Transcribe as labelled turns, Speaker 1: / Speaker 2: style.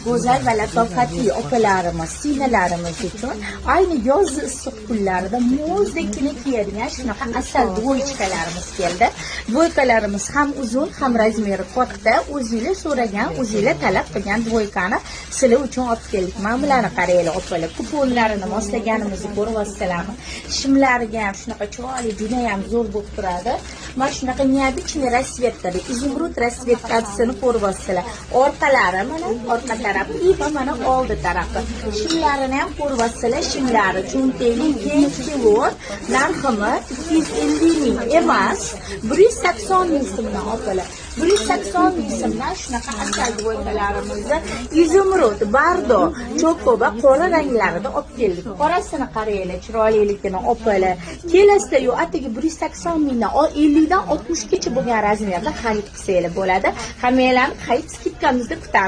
Speaker 1: Go'zal va latofatli opalarimiz, singillarimiz uchun ayni yoz issiq kunlarida muzdekkina kiyadigan shunaqa asal двоечка larimiz keldi. Двойка larimiz ham uzun, ham razmeri katta. O'zinglar so'ragan, o'zinglar talab qilgan двойка ni sizlar uchun olib keldik. Mana bularni qaranglar, opalar, kuponlarini moslaganimizni ko'ryapsizlarmi? Shimlariga ham shunaqa chiroyli, juda ham zo'r bo'lib turadi. Mana shunaqa необычный расцветка da, изумруд расцветка sini ko'ryapsizlar. Orqalari, mana orqa tarafi va mana oldi tarafi. Shimlarini ham ko'ryapsizlar, shimlari cho'ntakli, keng кило, narximi 250 ming emas, 180 ming so'mdan, opalar. 180 ming so'mdan shunaqa asal двойка larimizni изумруд, бордо, choco va qora ranglarida olib keldik. Qorasini qaranglar, chiroyliligini, opalar. Kelasizlar, yo atigi 180 mingdan 50 dan 60 gacha bo'lgan razmerda xarid qilsanglar bo'ladi. Hammanglarni hayit скидка mizda kutamiz.